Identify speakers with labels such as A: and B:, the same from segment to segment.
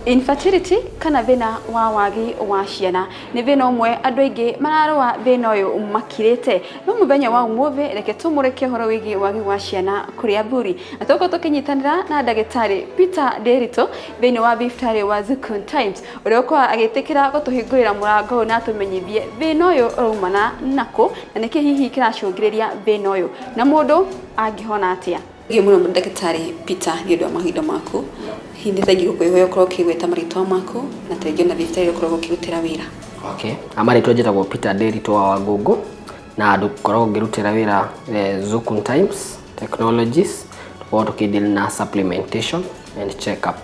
A: Infertility kana thĩna wa wagi wa ciana nĩ thĩna ũmwe andũ aingĩ mararũa thĩna ũyũ makirĩte. No mũthenya wa ũmũthĩ reke tũmũrĩke ũhoro wĩgiĩ wagi wa ciana kũrĩ athuri, na tũgũkorwo tũkĩnyitanĩra na ndagĩtarĩ Peter Nderitu thĩinĩ wa thibitarĩ wa Zukun Times, ũrĩa ũkoragwo agĩtĩkĩra gũtũhingũrĩra mũrango ũyũ na atũmenyithie thĩna ũyũ ũraumana nakũ na nĩkĩ hihi kĩracũngĩrĩria thĩna ũyũ na mũndũ angĩhona atĩa. Thengiũ mũno, ndagĩtarĩ Peter, nĩ ũndũ wa mahinda maku. Hihi nĩ thengiũ gũkwĩhoya ũkorwo ũkĩgweta marĩtwa maku na thengiũ na thibitarĩ ĩrĩa ũkoragwo ũkĩrutĩra wĩra.
B: Okay. Marĩtwa njĩtagwo Peter Nderitu wa Wangũngũ na ngoragwo ngĩrutĩra wĩra Zukun Times Technologies, tũkoragwo tũkĩ deal na supplementation and check up.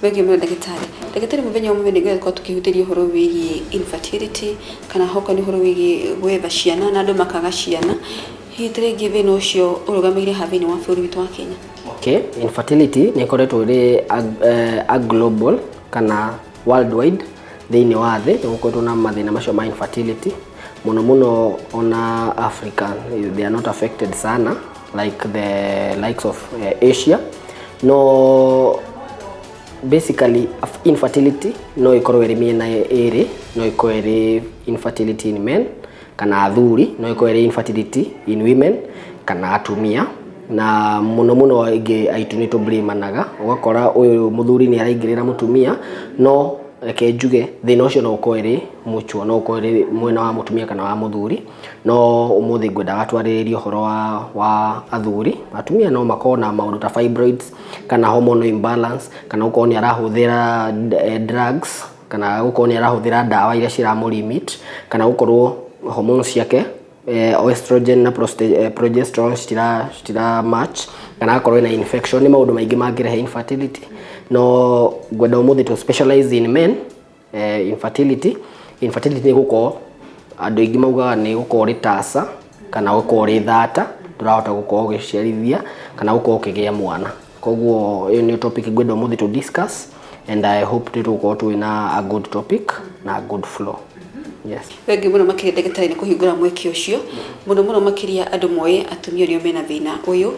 A: Thengiũ mũno, ndagĩtarĩ. Ndagĩtarĩ, mũthenya wa ũmũthĩ nĩ ngũkorwo tũkĩhutĩria ũhoro wĩgiĩ infertility kana hoka nĩ ũhoro wĩgiĩ gwetha ciana na andũ makaga ciana. Hihi ta rĩngĩ thĩna ũcio ũrũgamĩire ha thĩinĩ wa bũrũri witũ wa Kenya?
B: Okay, infertility nĩ ĩkoretwo ĩrĩ a global kana worldwide. Thĩinĩ wa thĩ nĩ gũkoretwo na mathĩna macio ma infertility mũno mũno. Ona Africa they are not affected sana like the likes of Asia. No basically infertility no ĩkorwo ĩrĩ mĩena ĩrĩ: no ĩkorwo ĩrĩ infertility in men kana athuri, no ĩkorwo ĩrĩ infertility in women kana atumia. Na mũno mũno aingĩ aitũ nĩ tũblamanaga, ũgakora ũyũ mũthuri nĩ araingĩrĩra mũtumia. No reke njuge thĩna ũcio no ũkorwo ĩrĩ mutual, no ũkorwo ĩrĩ mwena wa mũtumia kana wa mũthuri. No ũmũthĩ ngwendaga twarĩrĩrie ũhoro wa athuri. Atumia no makorwo na maũndũ ta fibroids kana hormonal imbalance kana gũkorwo nĩ arahũthĩra drugs kana gũkorwo nĩ arahũthĩra ndawa iria ciramũ limit kana gũkorwo hormones ciake, estrogen na progesterone citira match kana akorwo ena infection. Nĩ maũndũ maingĩ mangĩrehe infertility, no ngwenda ũmũthĩ to specialize in men. Infertility nĩ gũkorwo andũ aingĩ maugaga nĩ gũkorwo ũrĩ tasa kana gũkorwo ũrĩ thata, ndũrahota gũkorwo ũgĩciarithia kana gũkorwo ũkĩgĩa mwana. Koguo ĩyo nĩyo topic ngwenda ũmũthĩ to discuss, and I hope nĩ tũgũkorwo twĩna a good topic na a good flow, yes.
A: Thengiũ mũno makĩria, ndagĩtarĩ, nĩ kũhingũra mweke ũcio. Mũno mũno makĩria andũ moĩ atumia nĩo mena thĩna ũyũ.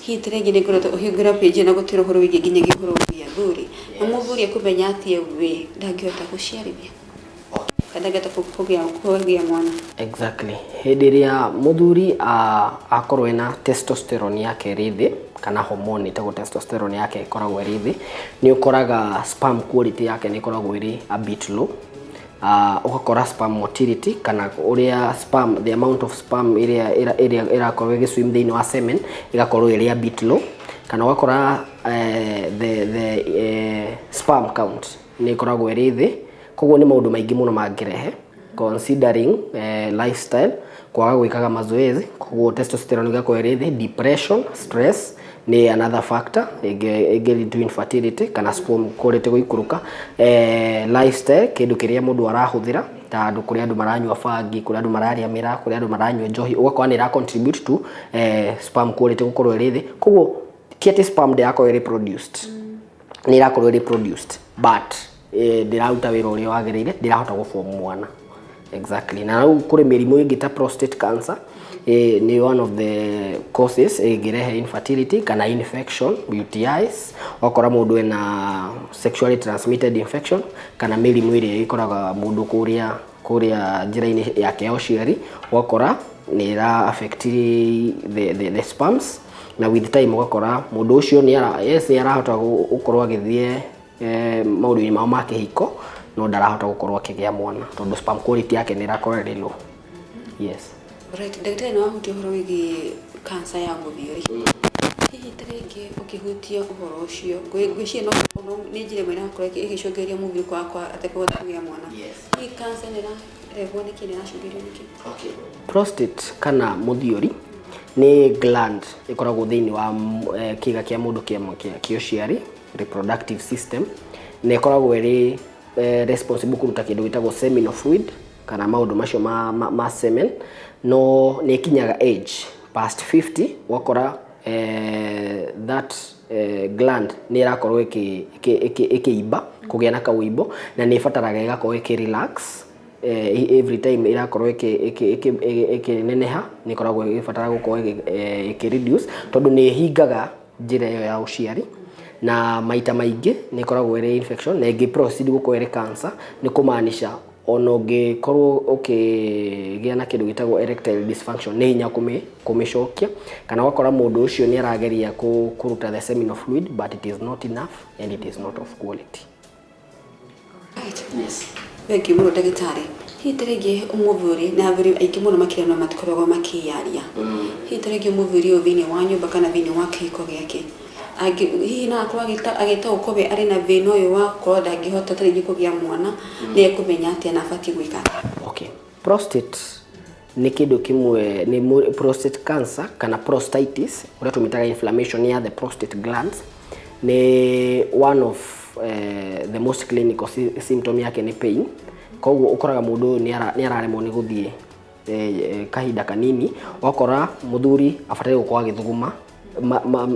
A: Hihi ta rĩngĩ nĩ ngoretwo ũhingũra page na gũtwĩra ũhoro wĩgiĩ nginyagia ũhoro wĩgiĩ athuri. Na mũthuri ekũmenya atĩa we ndangĩhota gũciarithia kana ndangĩhota kũgĩa mwana?
B: Exactly. Hĩndĩ ĩrĩa mũthuri akorwo ena testosterone yake ĩrĩ thĩ kana hormone ĩtagwo testosterone yake ĩkoragwo ĩrĩ thĩ, nĩ ũkoraga sperm quality yake nĩ ĩkoragwo ĩrĩ a bit low. Ũgakora sperm motility kana ũrĩa sperm, the amount of sperm ĩrĩa ĩrakorwo ĩgĩswim thĩinĩ wa semen ĩgakorwo ĩrĩ a bit low, kana ũgakora the sperm count nĩ ĩkoragwo ĩrĩ thĩ. Koguo nĩ maũndũ maingĩ mũno mangĩrehe, considering lifestyle, kwaga gwĩkaga mazoezi, koguo testosterone ĩgakorwo ĩrĩ thĩ. Depression, stress nĩ another factor ĩngĩ lead to infertility kana sperm quality gũikũrũka. Lifestyle, kĩndũ kĩrĩa mũndũ arahũthĩra, ta andũ, kũrĩa andũ maranyua bangi, kũrĩa andũ mararĩa mĩraa, kũrĩa andũ maranyua njohi, ũgakora nĩ ĩra contribute to sperm quality gũkorwo ĩrĩ thĩ. Koguo ti atĩ sperm ndĩrakorwo ĩrĩ produced, nĩ ĩrakorwo ĩrĩ produced, but ndĩraruta wĩra ũrĩa wagĩrĩire, ndĩrahota gũform mwana. Exactly. Na rĩu kũrĩ mĩrimũ ĩngĩ ta prostate cancer, nĩ one of the causes ĩngĩrehe infertility, kana infection, UTIs, ũgakora mũndũ ena sexually transmitted infection kana mĩrimũ ĩrĩa ĩkoraga mũndũ kũrĩa njĩra-inĩ yake ya ũciari, ũgakora nĩ ĩra affect the sperms. Na with time ũgakora mũndũ ũcio nĩ ara, yes, nĩ arahota gũkorwo agĩthiĩ maũndũ-inĩ mao ma kĩhiko, no ndarahota gũkorwo akĩgĩa mwana tondũ sperm quality yake nĩ ĩrakorwo ĩrĩ low, yes.
A: Right, ndagĩtarĩ, nĩ wahutia ũhoro wĩgiĩ cancer ya mũthiori. Hihi ta rĩngĩ ũkĩhutia ũhoro ũcio, ngwĩciria no nĩ njĩra ĩmwe ĩrakorwo ĩgĩcũngĩrĩria mũthuri kwaga atekũhota kũgĩa mwana. Hihi cancer ĩno ĩrarehwo nĩkĩ na ĩracũngĩrĩrio nĩkĩ?
B: Okay. Prostate kana mũthiori nĩ gland ĩkoragwo thĩinĩ wa kĩga kĩa mũndũ kĩa ũciari, reproductive system, na ĩkoragwo ĩrĩ responsible kũruta kĩndũ gĩtagwo seminal fluid kana maũndũ macio ma semen. No nĩ ĩkinyaga age past 50, ũgakora that gland nĩ ĩrakorwo ĩkĩimba, kũgĩa na kawĩimbo, na nĩ ĩbataraga ĩgakorwo ĩkĩ relax. Every time ĩrakorwo ĩkĩneneha, nĩ ĩkoragwo ĩgĩbatara gũkorwo ĩkĩ reduce tondũ nĩ ĩhingaga njĩra ĩyo ya ũciari. Na maita maingĩ nĩ ĩkoragwo ĩrĩ infection, na ĩngĩ proceed gũkorwo ĩrĩ cancer, nĩ kũmaanisha ona ũngĩkorwo ũkĩgĩa na kĩndũ gĩtagwo erectile dysfunction, nĩ hinya kũmĩcokia, kana ũgakora mũndũ ũcio nĩ arageria kũruta the seminal fluid, but it is not enough and it is not of quality.
A: Right. Yes. Thank you mũno, ndagĩtarĩ. Hihi ta rĩngĩ mũthuri, na athuri aingĩ mũno makĩria no matikoragwo makĩyaria, hihi ta rĩngĩ mũthuri ũyũ thĩinĩ wa nyũmba kana thĩinĩ wa kĩhiko gĩake, hihi no akorwo agĩtaũkwo we arĩ na thĩna ũyũ wa gũkorwo ndangĩhota ta rĩngĩ kũgĩa mwana, nĩ ekũmenya atĩa na abatiĩ gwĩka atĩa?
B: Okay. Prostate nĩ kĩndũ kĩmwe, nĩ prostate cancer kana prostatitis, ũrĩa tũmĩtaga inflammation ya the prostate glands, nĩ one of the most clinical symptom yake nĩ pain. Koguo ũkoraga mũndũ ũyũ nĩ araremwo nĩ gũthiĩ kahinda kanini, ũgakora mũthuri abataire gũkorwo agĩthuguma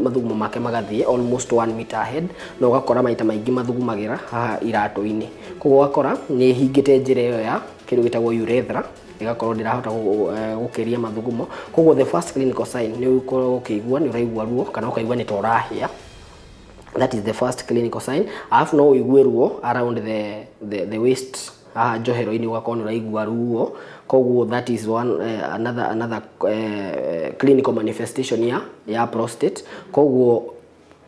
B: mathugumo make magathiĩ almost 1 meter ahead, na ũgakora maita maingĩ mathugumagĩra haha iratũ-inĩ. Koguo ũgakora nĩ hingĩte njĩra ĩyo ya kĩndũ gĩtagwo urethra, ĩgakorwo ndĩrahota gũkĩria mathugumo. Koguo the first clinical sign nĩ ũkorwo ũkĩigua nĩ ũraigua ruo kana ũkaigua nĩ ta ũrahĩa. That is the first clinical sign. Alafu no ũigue ruo around the waist, haha njohero-inĩ, ũgakorwo nĩ ũraigua ruo. Koguo that is one another clinical manifestation ya prostate. Koguo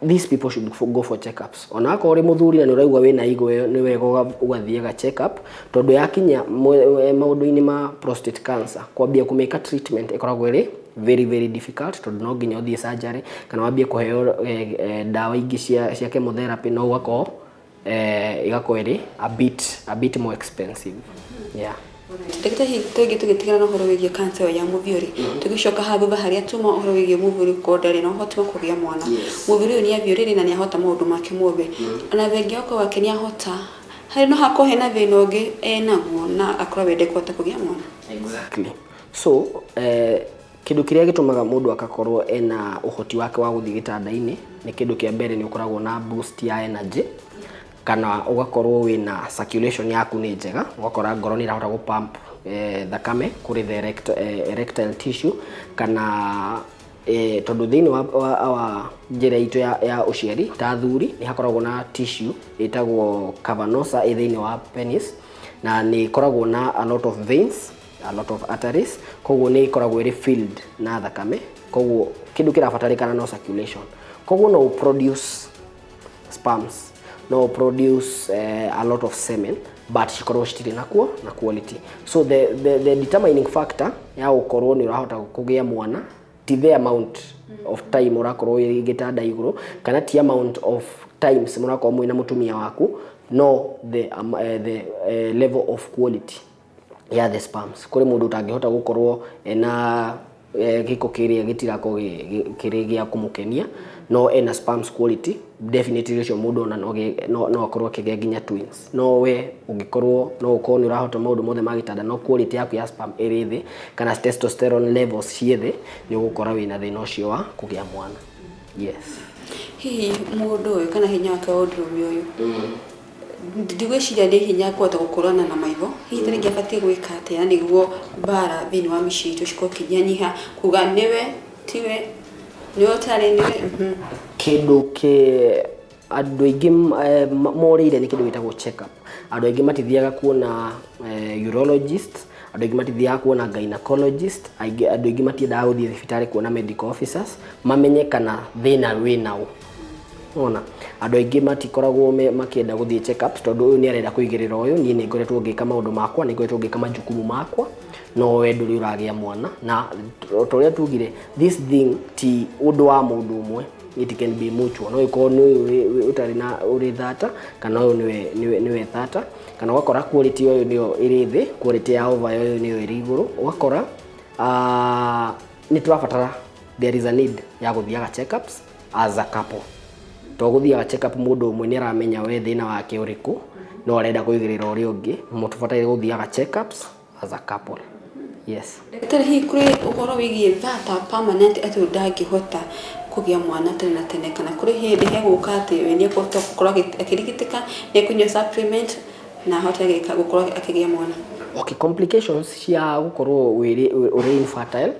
B: these people should go for checkups. Ona akorwo ũrĩ mũthuri na nĩ ũraigua wĩna igo ĩyo, nĩ wega ũgathiaga check up, tondũ yakinya maũndũ-inĩ ma prostate cancer, kwambia kũmĩka treatment ĩkoragwo ĩrĩ very very difficult, tondũ no nginya ũthiĩ surgery kana wambie kũheo ndawa ingĩ cia chemotherapy, no ũgakorwo ĩgakorwo ĩrĩ a bit more expensive, yeah.
A: Ndagĩtarĩ, hihi tũngĩ tũgĩtigana na ũhoro wĩgiĩ cancer ĩyo ya mũthiũri, tũgĩcoka haha thutha harĩa tuma ũhoro wĩgiĩ mũthuri gũkorwo ndarĩ na ũhoti wa kũgĩa mwana, mũthuri ũyũ nĩ athiĩ ũrĩrĩ na nĩ ahota maũndũ make mothe, ona thengia wa gũkorwo wake nĩ ahota, harĩ no hakorwo hena thĩna ũngĩ enaguo na akorwo we ndekũhota kũgĩa mwana?
B: Exactly. So kĩndũ kĩrĩa gĩtũmaga mũndũ akakorwo ena ũhoti wake wa gũthiĩ gĩtanda-inĩ nĩ kĩndũ kĩa mbere nĩ ũkoragwo na boost ya energy, kana ũgakorwo wĩna circulation yaku nĩ njega, ũgakora ngoro nĩ ĩrahota gũ pump thakame kũrĩ the erectile tissue, kana tondũ thĩinĩ wa njĩra itũ ya ũciari ta athuri nĩ hakoragwo na tissue ĩtagwo cavernosa ĩ thĩinĩ wa penis, na nĩ ĩkoragwo na a lot of veins, a lot of arteries. Koguo nĩ ĩkoragwo ĩrĩ filled na thakame. Koguo kĩndũ kĩrabatarĩkana no circulation. Koguo no produce sperms, no produce a lot of semen, but cikorwo citirĩ nakuo na quality. So the determining factor ya gũkorwo nĩ ũrahota kũgĩa mwana ti the amount of time ũrakorwo wĩ gĩtanda igũrũ, kana ti amount of times mũrakorwo mwĩna mũtumia waku, no the level of quality ya the sperms. Kũrĩ mũndũ ũtangĩhota gũkorwo ena gĩko kĩrĩa gĩtirakorwo kĩrĩ gĩa kũmũkenia, no ena sperms quality. Definitely ũcio mũndũ ona no akorwo akĩgĩa nginya twins. No we ũngĩkorwo no ũkorwo nĩ ũrahota maũndũ mothe ma gĩtanda, no quality yaku ya sperm ĩrĩ thĩ kana testosterone levels ciĩ thĩ, nĩ ũgũkora wĩna thĩna ũcio wa kũgĩa mwana, yes.
A: Hihi mũndũ ũyũ kana hinya wake wa ũndũrũme ũyũ, ndigwĩciria nĩ hinya kũhota gũkũrana na maitho, hihi ta rĩngĩ abatiĩ gwĩka atĩa nĩguo mbara thĩinĩ wa mĩciĩ itũ cikorwo ikĩnyihanyiha, kuga nĩwe tiwe, nĩwe ũtarĩ nĩwe?
B: Kĩndũ kĩ andũ aingĩ morĩire nĩ kĩndũ gĩtagwo check up. Andũ aingĩ matithiaga kuona urologist, andũ aingĩ matithiaga kuona gynecologist, andũ aingĩ matiendaga gũthiĩ thibitarĩ kuona medical officers mamenye kana thĩna wĩnaũ. Ona andũ aingĩ matikoragwo makĩenda gũthiĩ check ups, tondũ ũyũ nĩ arenda kũigĩrĩra ũyũ, niĩ nĩ ngoretwo ngĩka maũndũ makwa, nĩ ngoretwo ngĩka majukumu makwa, no we ndũrĩ ũragĩa mwana. Na ta ũrĩa tugire, this thing ti ũndũ wa mũndũ ũmwe, it can be mutual. No ĩkorwo nĩ ũyũ ũtarĩ na ũrĩ thata, kana ũyũ nĩwe thata, kana ũgakora quality ũyũ nĩyo ĩrĩ thĩ, quality ya ova ũyũ nĩyo ĩrĩ igũrũ. Ũgakora nĩ tũrabatara, there is a need ya gũthiaga check-ups as a couple. To gũthiaga check up mũndũ ũmwe nĩ aramenya we thĩna wake ũrĩkũ, no arenda kũigĩrĩra ũrĩa ũngĩ. Mũtũbataire gũthiaga check ups as a couple, yes.
A: Ndagĩtarĩ, hihi kũrĩ ũhoro wĩgiĩ thata permanent, atĩ ndangĩhota kũgĩa mwana tene na tene, kana kũrĩ hĩndĩ hegũka atĩ we nĩ ekũhota gũkorwo akĩrigitĩka, nĩ ekũnyua supplement na ahote gũkorwo akĩgĩa mwana?
B: Okay, complications cia gũkorwo ũrĩ infertile,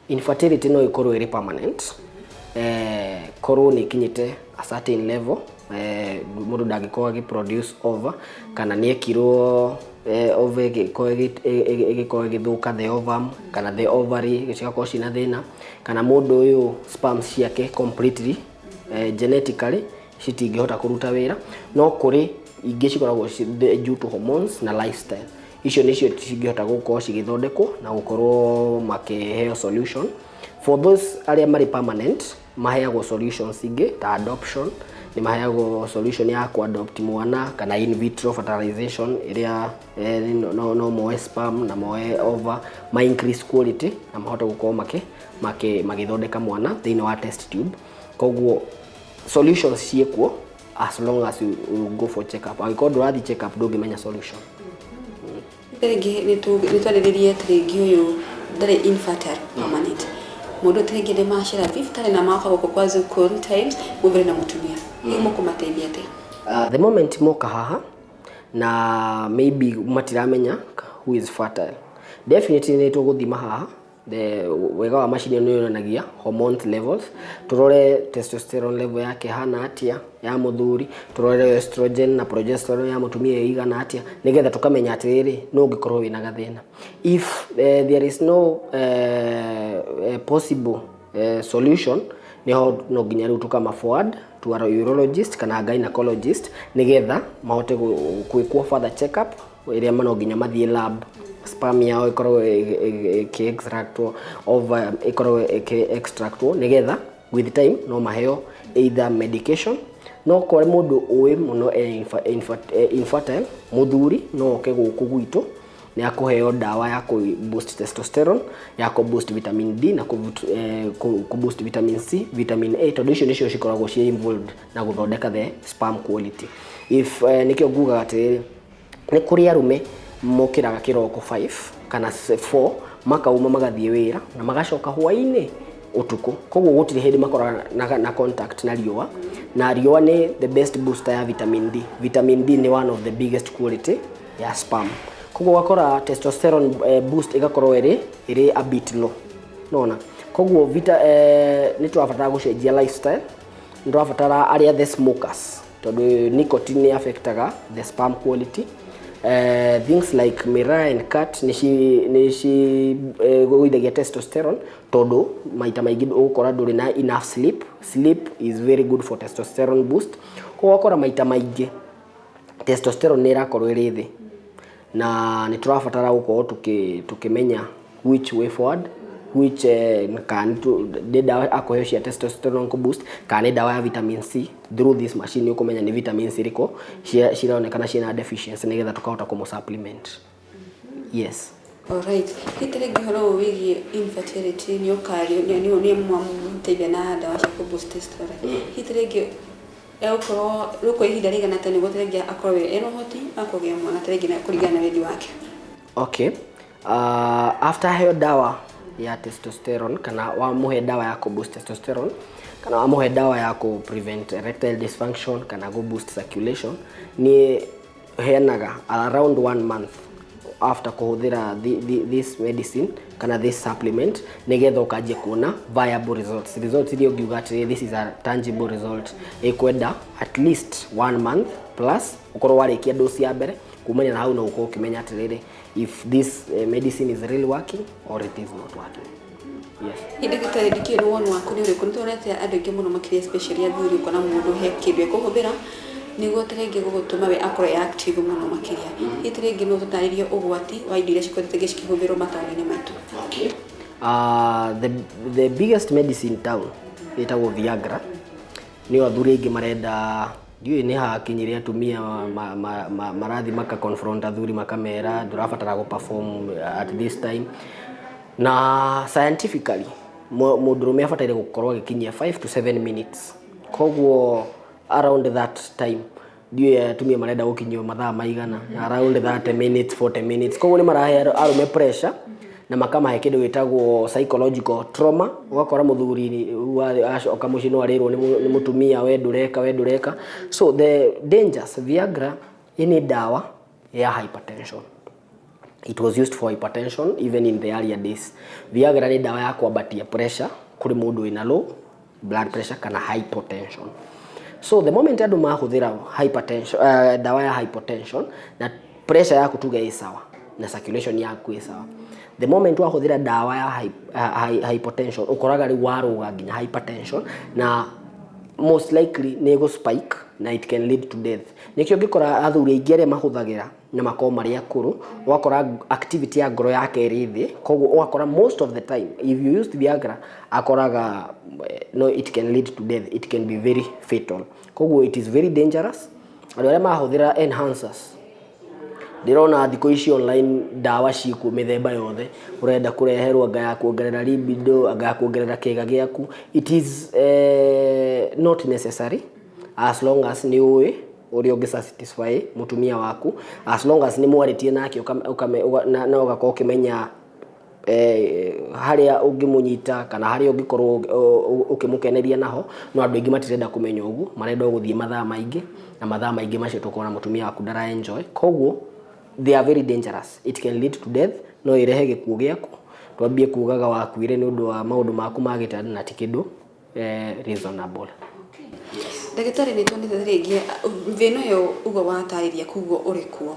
B: infertility no ĩkorwo ĩrĩ permanent. Korwo nĩ ikinyĩte a certain level, mũndũ ndangĩkorwo agĩ produce ova, kana nĩ ekirwo ova ĩgĩkorwo ĩgĩthũka the ovum kana the ovary cigakorwo ciĩna thĩna, kana mũndũ ũyũ sperms ciake completely genetically citingĩhota kũruta wĩra. No kũrĩ ingĩ cikoragwo due to hormones na lifestyle. Icio nĩcio cingĩhota gũkorwo cigĩthondekwo na gũkorwo makĩheo solution. For those arĩa marĩ permanent, maheagwo solutions ingĩ ta adoption. Nĩ maheagwo solution ya kũ-adopt mwana kana in vitro fertilization ĩrĩa no moe sperm na moe ova, ma increase quality na mahote gũkorwo magĩthondeka mwana thĩinĩ wa test tube. Koguo solutions ciĩkuo as long as you go for check up. Angĩkorwo ndũrathiĩ check up, ndũngĩmenya solution.
A: Rĩngĩ nĩ twarĩrĩrie ta rĩngĩ ũyũ ndarĩ infertile permanent, mũndũ ta rĩngĩ nĩ macera thibitarĩ na maoka gũkũ kwa Zuku Times, mũthuri na mũtumia, rĩu mũkũmateithia atĩa?
B: The moment moka haha na maybe matiramenya who is fertile, definitely nĩ tũgũthima haha. The wega wa macini nĩ yonanagia hormones levels. Turore testosterone level yake hana atia ya muthuri, turore estrogen na progesterone ya mutumia igana atia, nigetha tukamenya atiriri no ũngĩkorwo wĩna gathĩna. If there is no possible solution, niho no nginya rĩu tukama forward to a urologist kana gynecologist, nigetha mahote gwĩkwo further check up ĩrĩa no nginya mathiĩ lab, sperm yao ĩkorwo ĩkĩ-extractwo, ova ĩkorwo ĩkĩ-extractwo, nigetha with time no maheo either medication. No kore mũndũ ũĩ mũno e infertile, mũthuri no oke gũkũ gwitũ, nĩ akũheo ndawa ya kũ boost testosterone, ya kũ boost vitamin D na kũ boost vitamin C, vitamin A, tondũ icio nĩcio cikoragwo ciĩ involved na gũthondeka the sperm quality. If nĩkĩo ngugaga atĩrĩrĩ, nĩ kũrĩ arũme mokĩraga kĩroko 5 kana 4, makauma magathiĩ wĩra na magacoka hwaĩ-inĩ ũtukũ, koguo gũtirĩ hĩndĩ makoragwo na contact na riũa, na riũa nĩ the best booster ya vitamin D. Vitamin D nĩ one of the biggest quality ya sperm. Koguo ũgakora testosterone boost ĩgakorwo ĩrĩ a bit low nona. Koguo nĩ tũrabatara gũcenjia lifestyle. Nĩ tũrabatara arĩa the smokers, tondũ nicotine nĩ affectaga the sperm quality. Things like miraa and cat nĩ ci gũithagia testosterone, tondũ maita maingĩ ũgũkora ndũrĩ na enough sleep. Sleep is very good for testosterone boost. Koguo ũgakora maita maingĩ testosterone nĩ ĩrakorwo ĩrĩ thĩ, na nĩ tũrabatara gũkorwo tũkĩmenya which way forward, which kana nĩ ndawa akũheo cia testosterone kũ boost, kana nĩ ndawa ya vitamin C. Through this machine nĩ ũkũmenya nĩ vitamin C ĩrĩkũ cironekana ciĩna deficiency, nĩgetha tũkahota kũmũ supplement. Yes.
A: Alright. Hihi rĩngĩ ũhoro ũyũ wĩgiĩ infertility nĩ ũkario nĩ mwamũteithia na ndawa cia kũ boost testosterone. Hihi rĩngĩ egũkorwo rĩu kwa ihinda rĩigana atĩa nĩguo ta rĩngĩ akorwo ena ũhoti wa kũgĩa mwana, ta rĩngĩ na kũringana na wendi wake?
B: Okay, after aheo dawa ya testosterone, kana wamuhe dawa ya ku boost testosterone, kana wamuhe dawa ya ku prevent erectile dysfunction kana ku boost circulation, ni heanaga around one month after kuhuthira this medicine kana this supplement, nigetha ukanjia kuona viable results, results iria ũngiuga atĩrĩ, this is a tangible result. Ĩkwenda at least one month plus ũkorwo warĩkia dose ya mbere. Kumania na hau no ũkorwo ũkĩmenya atĩrĩrĩ, if this medicine is really working or it is not working. Yes.
A: Ndagĩtarĩ, ndikĩũĩ nĩ woni waku nĩ ũrĩkũ. Nĩ tuonete andũ aingĩ mũno makĩria, especially athuri, ũkona mũndũ he kĩndũ ekũhũthĩra nĩguo ta rĩngĩ gũgũtũma we akorwo e active mũno makĩria. Hihi ta rĩngĩ no tũtarĩrie ũgwati wa indo iria cikoretwo rĩngĩ cikĩhũthĩrwo mataũni-inĩ maitũ?
B: Okay. The biggest medicine in town ĩtagwo Viagra. Nĩyo athuri aingĩ marenda. Ndiũĩ nĩ hakinyire atumia marathiĩ maka confront athuri, makamera ndũrabatara gũ perform at this time. Na scientifically mũndũrũme abataire gũkorwo agĩkinyia 5 to 7 minutes, koguo around that time ndiũĩ atumia marenda gũkinyio mathaa maigana, around 30 minutes, 40 minutes. Koguo nĩ marahe arũme pressure na makamahe kĩndũ gĩtagwo psychological trauma. Ũgakora mũthuri acoka mũciĩ no arĩrwo nĩ mũtumia, we ndũreka, we ndũreka. So the dangers, Viagra nĩ ndawa ya hypertension. It was used for hypertension even in the earlier days. Viagra nĩ ndawa ya kwambatia pressure kũrĩ mũndũ wĩna low Blood pressure kana hypotension. So the moment andũ mahũthĩra hypertension, dawa ya hypotension na pressure yaku tuge ĩ sawa na circulation yaku ĩ sawa, the moment wahũthĩra dawa ya hypotension, ũkoraga rĩu warũga nginya hypertension, na most likely nĩ ĩgũ spike na it can lead to death. Nĩkĩo ũngĩkora athuri aingĩ arĩa mahũthagĩra na makorwo marĩ akũrũ, ũgakora activity ya ngoro yake ĩrĩ thĩ. Koguo ũgakora most of the time, if you use Viagra, akoraga no, it can lead to death, it can be very fatal. Koguo it is very dangerous. Andũ arĩa mahũthĩra enhancers, ndĩrona thikũ ici online ndawa ciĩkuo mĩthemba yothe, ũrenda kũreherwo anga ya kuongerera libido, anga ya kuongerera kĩga gĩaku. It is not necessary, as long as nĩ ũĩ ũrĩa ũngĩ satisfy mũtumia waku, as long as nĩ mwarĩtie nake na ũgakorwo ũkĩmenya harĩa ũngĩmũnyita kana harĩa ũngĩkorwo ũkĩmũkeneria naho. No andũ aingĩ matirenda kũmenya ũguo, marenda o gũthiĩ mathaa maingĩ, na mathaa maingĩ macio tũkona mũtumia waku ndara enjoy. Koguo they are very dangerous, it can lead to death. No ĩrehe gĩkuũ gĩaku, twambie kugaga wakuire nĩ ũndũ wa maũndũ maku ma gĩtanda na ti kĩndũ reasonable.
A: Ndagĩtarĩ, nĩ tuonete rĩngĩ thĩna ũyũ ũguo watarĩria, koguo ũrĩ kuo.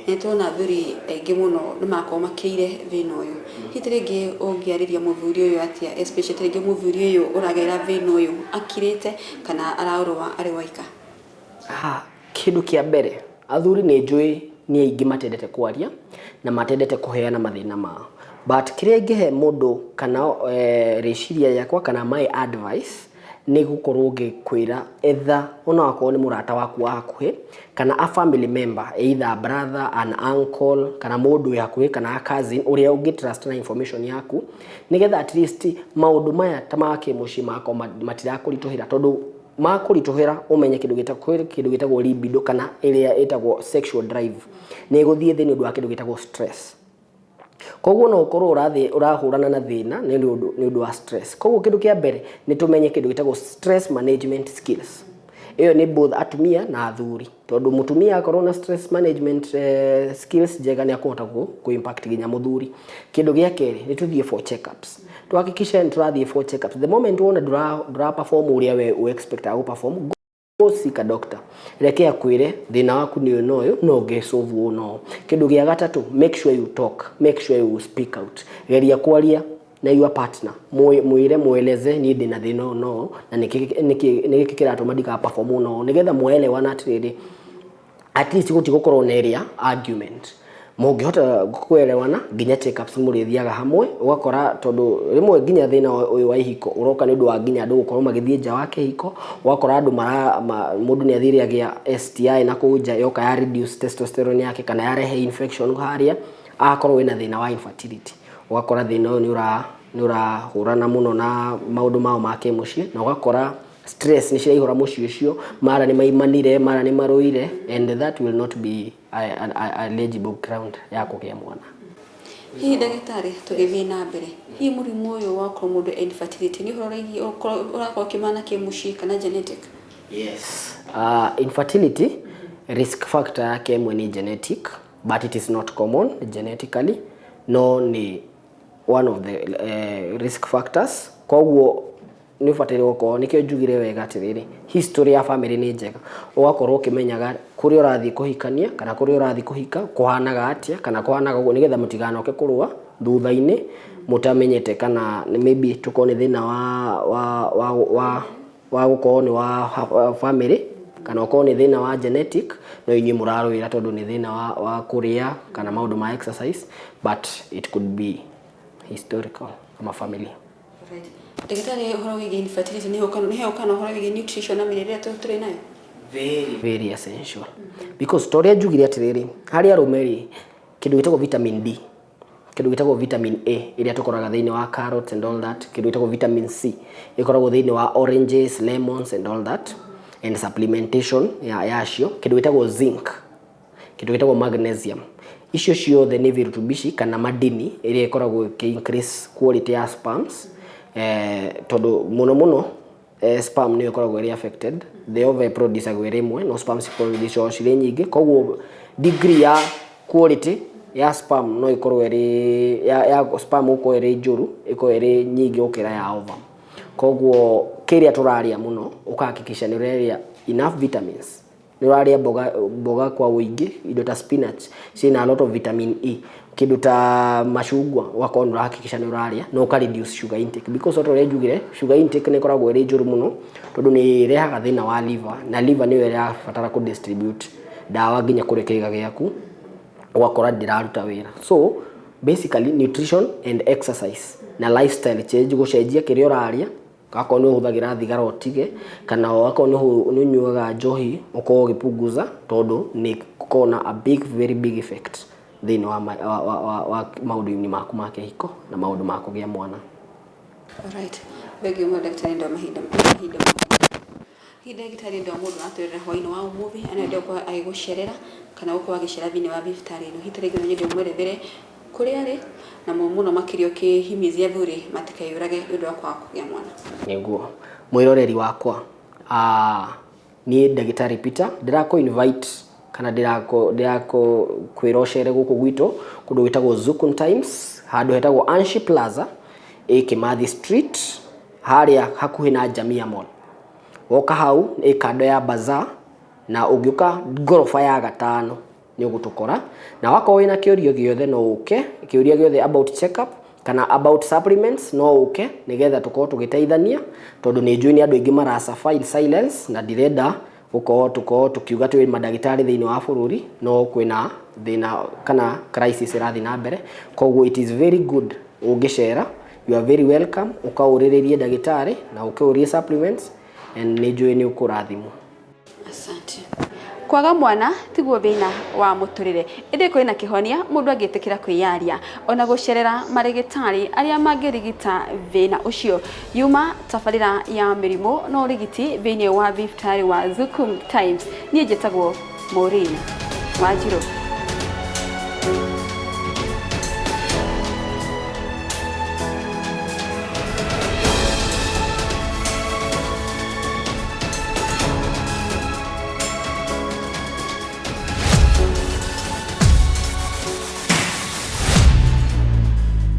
A: Nĩ tuona athuri aingĩ mũno nĩ makorwo makĩire thĩna ũyũ. Hihi ta rĩngĩ ũngĩarĩria mũthuri ũyũ atĩa, especially ta rĩngĩ mũthuri ũyũ ũragerera thĩna ũyũ akirĩte kana araũrũa arĩ waika?
B: Ah, kĩndũ kĩa mbere, athuri nĩ njũĩ nĩ aingĩ matendete kwaria na matendete kũheana mathĩna mao, but kĩrĩa ingĩhe mũndũ kana rĩciria rĩakwa kana my advice nĩ gũkorwo ngĩkwĩra, etha ona wakorwo nĩ mũrata waku wa hakuhĩ kana a family member, either a brother, an uncle, kana mũndũ wĩ hakuhĩ kana a cousin ũrĩa ũngĩ trust na information yaku, nĩgetha at least maũndũ maya ta ma kĩmũciĩ magakorwo matirakũritũhĩra, tondũ makũritũhĩra, ũmenye kĩndũ gĩtagwo libido kana ĩrĩa ĩtagwo sexual drive nĩ ĩgũthiĩ thĩ nĩ ũndũ wa kĩndũ gĩtagwo stress. Koguo no ũkorwo ũrathĩ ũrahũrana na thĩna nĩ ũndũ wa stress. Koguo kĩndũ kĩa mbere nĩ tũmenye kĩndũ gĩtagwo stress management skills. Ĩyo nĩ both atumia na athuri, tondũ mũtumia akorwo na stress management skills njega nĩ akũhota kũ impact nginya mũthuri. Kĩndũ gĩa kerĩ nĩ tũthiĩ for checkups, tuhakikishe nĩ tũrathiĩ for checkups. The moment wona ndũra perform ũrĩa we ũ expect gũ perform, go seek a doctor, reke akwĩre thĩna waku nĩ ũyũ na ũyũ, no ũngĩ solve ũũ na ũũ. Kĩndũ gĩa gatatũ, make sure you talk, make sure you speak out. Geria kwaria na your partner, mwĩre, mweleze, niĩ ndĩna thĩna ũyũ na ũyũ, na nĩkĩ kĩratũma ndika perform ũũ na ũũ, nĩgetha mwaelewana atĩrĩrĩ, at least gũtigũkorwo na ĩrĩa argument, mũngĩhota kuelewana. Nginya checkups mũrĩthiaga hamwe, ũgakora tondũ rĩmwe nginya thĩna ũyũ wa ihiko ũroka nĩ ũndũ wa nginya andũ gũkorwo magĩthiĩ nja wa kĩhiko. Ũgakora andũ mara mũndũ nĩ athire agĩa STI na kũu nja, yoka ya reduce testosterone yake kana yarehe infection harĩa, agakorwo wĩna thĩna wa infertility. Ũgakora thĩna ũyũ nĩ ũrahũrana mũno na maũndũ mao ma kĩmũciĩ, na ũgakora stress nĩ ciraihũra mũciĩ ũcio, mara nĩ maimanire, mara nĩ marũire, and that will not be a eligible ground ya kũgĩa mwana.
A: Hihi ndagĩtarĩ, tũgĩthiĩ na mbere, hihi mũrimũ ũyũ wa gũkorwo mũndũ infertility nĩ ũhoro ũraigie ũrakorwo ũkĩmana kĩmũciĩ kana genetic?
B: Yes. Infertility risk factor yake ĩmwe nĩ genetic, but it is not common genetically, no nĩ one of the risk factors. Koguo nĩ ũbataire gũkorwo, nĩkĩo njugire wega atĩrĩrĩ, history ya family nĩ njega, ũgakorwo ũkĩmenyaga kũrĩa ũrathiĩ kũhikania kana kũrĩa ũrathiĩ kũhika kũhanaga atĩa kana kũhanaga ũguo, nĩgetha mũtiganoke kũrũa thutha-inĩ mũtamenyete, kana maybe tũkorwo nĩ thĩna wa gũkorwo nĩ wa family kana ũkorwo nĩ thĩna wa genetic, no inyuĩ mũrarũĩra tondũ nĩ thĩna wa kũrĩa kana maũndũ ma exercise, but it could be historical ama family.
A: Right. Ndagĩtarĩ, ũhoro wĩgiĩ infertility nĩ kana ũhoro wĩgiĩ nutrition na mĩrĩre ĩrĩa tũrĩ nayo?
B: Very, very essential, because ta ũrĩa njugire atĩrĩrĩ, harĩ arũme rĩ, kĩndũ gĩtagwo vitamin D, kĩndũ gĩtagwo vitamin A ĩrĩa tũkoraga thĩinĩ wa carrots and all that, kĩndũ gĩtagwo vitamin C ĩkoragwo thĩinĩ wa oranges, lemons and all that, and supplementation ya yacio, kĩndũ gĩtagwo zinc, kĩndũ gĩtagwo magnesium, icio ciothe nĩ virutubishi kana madini ĩrĩa ĩkoragwo ĩkĩ increase quality ya sperms, tondũ mũno mũno sperm nĩyo ĩkoragwo ĩrĩ affected. The ova ĩproducagwo ĩrĩ ĩmwe, no sperm ciproducagwo cirĩ nyingĩ. Koguo degree ya quality ya sperm no ĩkorwo ĩrĩ ya sperm gũkorwo ĩrĩ njũru, ĩkorwo ĩrĩ nyingĩ gũkĩra ya ovum. Koguo Kĩrĩa tũrarĩa mũno, ũkahakikisha nĩ ũrarĩa enough vitamins, nĩ ũrarĩa mboga, mboga kwa ũingĩ, indo ta spinach ciĩna a lot of vitamin E, kĩndũ ta macungwa, ũgakorwo nĩ ũrahakikisha nĩ ũrarĩa na ũka reduce sugar intake, because ota ũrĩa njugire, sugar intake nĩ ĩkoragwo ĩrĩ njũru mũno tondũ nĩ ĩrehaga thĩna wa liver, na liver nĩyo ĩrabatara kũ distribute ndawa nginya kũrĩ kĩga gĩaku, ũgakora ndĩraruta wĩra. So basically nutrition and exercise na lifestyle change, gũcenjia kĩrĩa ũrarĩa. Akorwo nĩ ũhũthagĩra thigara ũtige, kana akorwo nĩ ũnyuaga njohi ũkorwo ũgĩpunguza, tondũ nĩ gũkoragwo na a big, very big effect thĩinĩ wa maũndũ-inĩ maku ma kĩhiko na maũndũ ma kũgĩa mwana.
A: Alright. Thengiũ mũno ndagĩtarĩ nĩ ũndũ wa mahinda maku. Hihi ndagĩtarĩ, nĩ ũndũ wa mũndũ aratwĩrorera hwaĩ-inĩ wa ũmũthĩ na ende gũkorwo agĩgũcerera kana gũkorwo agĩcera thĩinĩ wa thibitarĩ ĩno, hihi ta rĩngĩ no nyende ũmwerethere kũrĩa arĩ na mũno makĩria ũkĩhimizia athuri matikeyũrage nĩ ũndũ wa kwaga kũgĩa mwana?
B: Nĩguo mwĩroreri wakwa, niĩ ndagĩtarĩ Peter ndĩrakũ invite kana ndĩrakũ kwĩra ũcere gũkũ gwitũ kũndũ gwĩtagwo Zukun Times, handũ hetagwo Anshi Plaza, ĩ Kimathi Street, harĩa hakuhĩ na Jamia Mall. Woka hau ĩ kando ya bazaar, na ũngĩũka ngoroba ya gatano nĩ ũgũtũkora. Na wakorwo wĩna kĩũria gĩothe no ũke, kĩũria gĩothe about check up kana about supplements no ũke, nĩgetha tũkorwo tũgĩteithania, tondũ nĩ njũĩ nĩ andũ aingĩ marasuffer in silence, na ndirenda gũkorwo tũkorwo tũkiuga twĩ mandagĩtarĩ thĩinĩ wa bũrũri no kwĩna thĩna kana crisis ĩrathiĩ na mbere. Koguo it is very good ũngĩcera, you are very welcome, ũkaũrĩrĩrie ndagĩtarĩ na ũkĩũrie supplements, and nĩ njũĩ nĩ ũkũrathimwo.
A: Asante. Kwaga mwana tiguo thĩna wa mũtũrĩre, ĩndĩ kũrĩ na kĩhonia mũndũ angĩtĩkĩra kwĩyaria ona gũcerera marĩgĩtarĩ arĩa mangĩrigita thĩna ũcio. Yuma tabarĩra ya mĩrimũ na ũrigiti thĩinĩ wa thibitarĩ wa Zukum Times. Niĩ njĩtagwo Maureen Wanjiru.